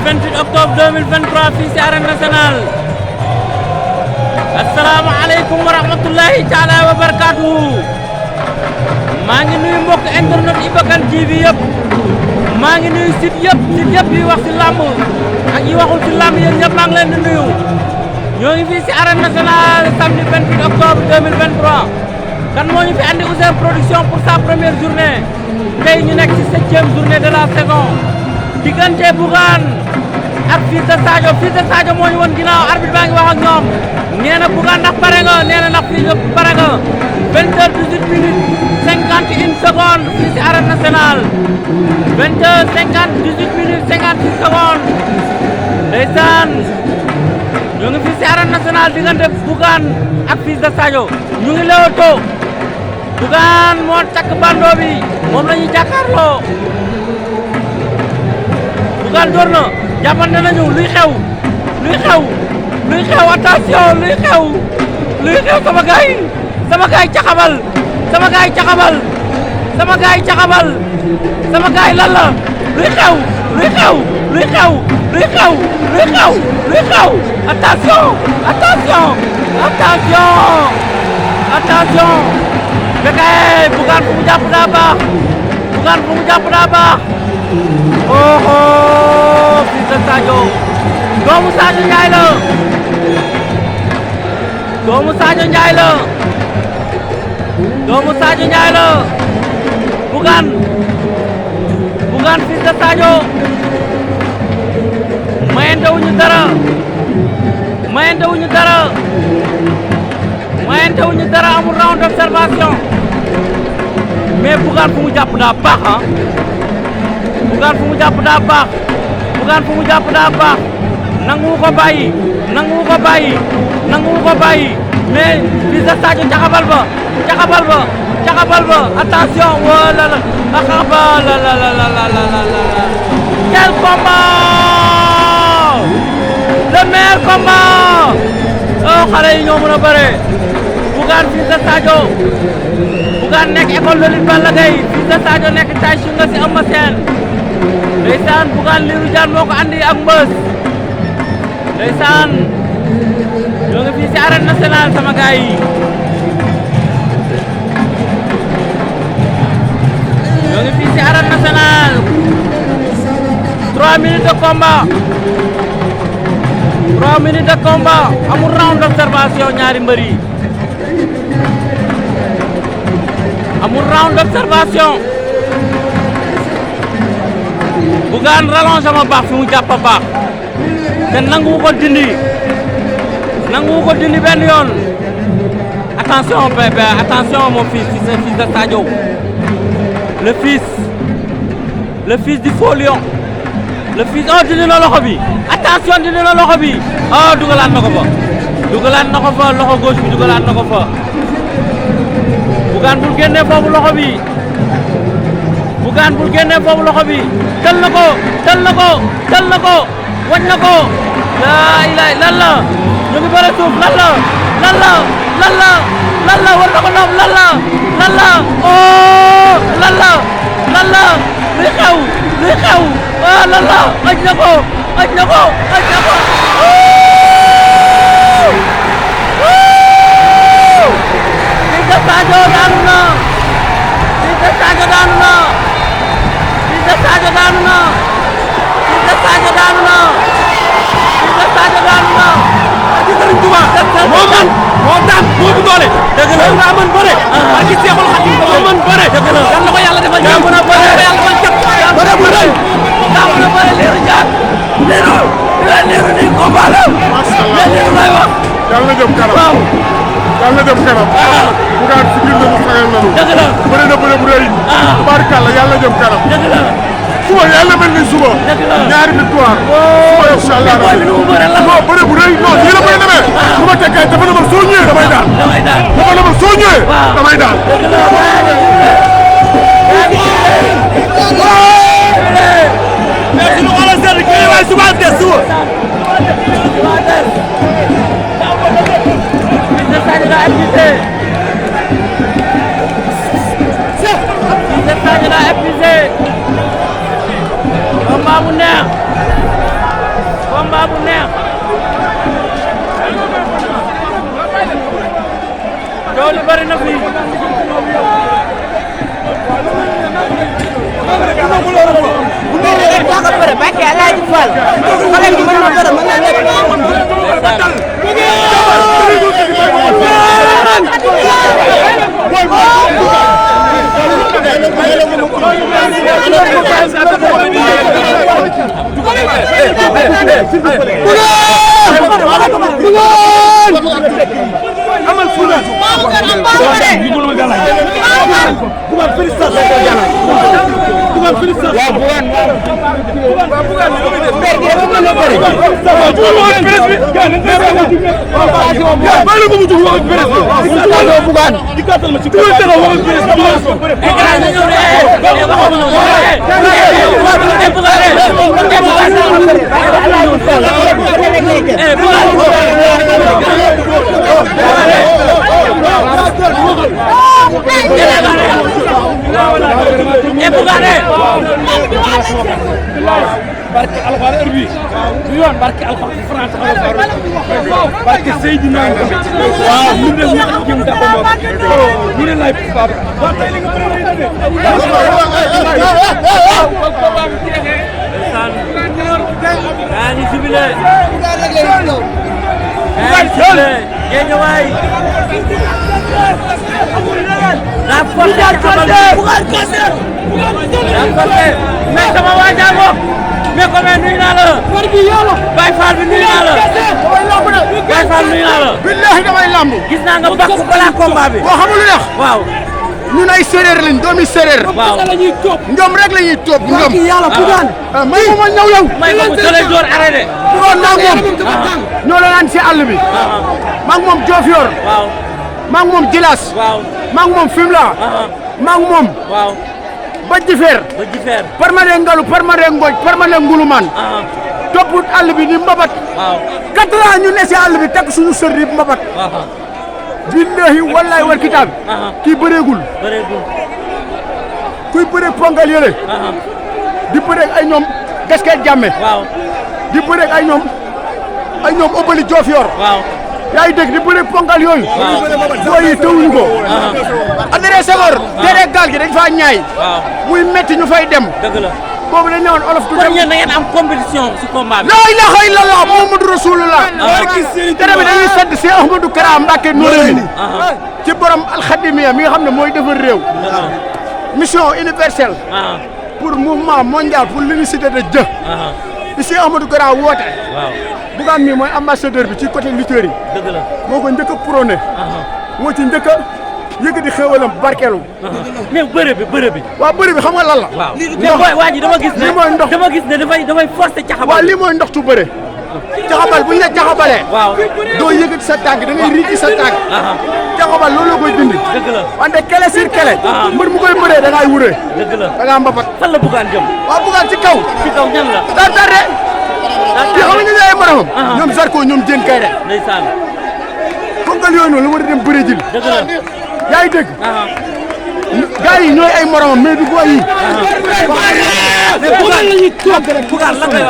28 octobre 2023 fii ci arène nationale asalaamaaleykum wa rahmatullahi taala wa barakaatuhu maa ngi nuyu mbokk internet Iba Kane TV yëpp maa ngi nuyu site yëpp yi wax ci làmb ak yi waxul ci làmb yéen ñëpp maa ngi leen di nuyu ñoo ngi fii ci arène nationale samedi 28 octobre 2023 kan moo ñu fi andi Ouzin Production pour sa première journée tey ñu nekk ci 7e journée de la saison diggante Bougane ak Fils de Sadio moo ñu woon ginnaaw arbitre baa ngi wax ak ñoom nee na Bougane ndax pare nga nee na ndax fii nga pare nga 20h18 minutes 51 secondes fii ci arène nationale 20h18 minutes 56 secondes ndeysaan ñoo ngi fii ci arène nationale diggante Bougane ak Fils de Sadio ñu ngi leewtoo Bougane moo takk bando bi moom la ñuy jàkkaarloo Bougane door na jàppante nañu luy xew attention luy xew sama gaay caxabal lan la luy xew attention Bécaye Bougane fu mu jàpp daa baax oh Fils de Sadio doomu Sadio Ndiaye la Bougane Fils de Sadio mayente wuñu dara amul round d'observation mais Bougane fu mu jàpp daa baax Bougane fu mu jàpp daa baax nangu ko bàyyi mais Fils de Sadio caxabal ba attention wala la quel combat le meilleur combat oh xale yi ñoo mën a bëre Bougane Fils de Sadio Bougane nekk école de lutte Balla Gaye Fils de Sadio nekk tay nga si Eumeu Sène ndeysaan Bougane Lirou Diane moo ko andi ak mbës ndeysaan ñoo ngi fii si arène nationale sama gaay yi ñoo ngi fii si arène nationale 3 minutes de combat amul round d'observation ñaari mbër yi amul round d'observation Bougane rallonge ma baax fi mu jàpp baax te nangu ko dindi benn yoon attention bébé attention mon fils de Sadio le fils du faux lion oh dindi na loxo bi attention dindi na loxo bi oh dugalaat na ko fa loxo gauche bi dugalaat na ko fa Bougane bul génnee foofu loxo bi tël na ko wañ na ko laa ilaha lan la ñu ngi bëre suuf lan la war na ko noom lan la oh lan la luy xew oh lan la aj na ko Fils de Sadio daanu na Fils de Sadio daanu na moo daan moo bu doole dëgg la nga mën bëre barki Seexul Xadim moo mën bëre dëgg la yal na ko yàlla defal jàmm na bëre yàlla defal jàmm bëre bu rëy daa mën a bëre Lirou Diane Lirou ni combat la Lirou lay wax yàlla na jëm kanam waaw yàlla na jëm kanam Bougane si biir nañu sagal nañu dëgg la bëre na bëre bu rëy tubaarkàlla yàlla na jëm kanam dëgg la suba yàlla mel ni suba ñaari victoire suba incha allah non bëre bu rëy non nii la koy demee bu ma tekkee dafa na ma soo ñëwee damay daan mais suñu xoolal seen kii waaye suba des suba combat bu neex coow li bari na fi. barke alxuraan heure bii du yoon barke alxuraan France barke Seydina waaw ñu def ñu ak jëm taxaw ñu ne lay papa wa tay li nga bëri na yaa ngi jubilé Guédiawaye la force mais sama waa Ndiago mais comme nuyu naa la Baye Fall bi nuyu naa la Baye Fall nuyu naa la billahi damay lamb gis naa nga bakku balaa combat bi boo xamul lu tax waaw ñun ay séeréer lañ doomi séeréer waaw ñoom rek la ñuy topp ñoom yàlla Bougane may ma ñëw yow may ko dalay door arrêté Bougane maa moom ñoo la naan si àll bi maa ngi moom Diofior waaw maa ngi moom Djilas waaw maa ngi moom Fimela maa ngi moom waaw ba Jifeer ba Jifeer permanent ngalu permanent ngooj permanent ngulumaan topp àll bi di mbabat waaw 4 ans ñu ne si àll bi takk suñu sër di mbabat billahi wallahi wal kitaab kii bëreegul kuy bëreeg pongal yële di bëreeg ay ñoom deskeet jàmme waaw di bëreeg ay ñoom ëppali Diofior waaw yaa ngi dégg di bëreeg ponkal yooyu booy yi tëwuñu ko Adrien Senghor tere gaal gi dañ faa ñaay muy metti ñu fay dem dëgg la boobu dañ ne woon olof du dem kon yéen da ngeen am compétition si combat bi la ilaha illallah Muhammadu Rasulullah tere bi dañuy sant si Ahmadou Kara Mbacké Noreyni ci borom alxadimiya mi nga xam ne mooy defar réew mission universelle pour mouvement mondial pour l'unicité de Dieu di si Ahmadou Kara woote Bougane mi mooy ambassadeur bi ci côté lutteur yi dëgg la moo ko njëkk a prôné moo ci njëkk a yëkkati xéwalam barkeelu mais bëre bi waaw bëre bi xam nga lan la waaw mais waa ji dama gis ne lii mooy ndox dama gis ne dafay forcer caxabal waaw lii mooy ndoxtu bëre caxabal bu ñu la caxabalee waaw doo yëkkati sa tànk da ngay riiti sa tànk caxabal loolu la koy dindi dëgg la wante kele sur kele mbër mu koy bëree da ngay wuree dëgg la da ngaa mbapat fan la Bougane jëm waaw Bougane ci kaw ñan la dar darre kii xam nga ñu ay moromam ñoom Zarko ñoom Diène Kaïré ndeysaan fonkal yooyu noonu la war a dem bëre jil dëgg la yaa ngi dégg gars yi ñooy ay moromam mais du booy yi mais Bougane la ñuy toog Bougane la koy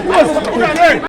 wax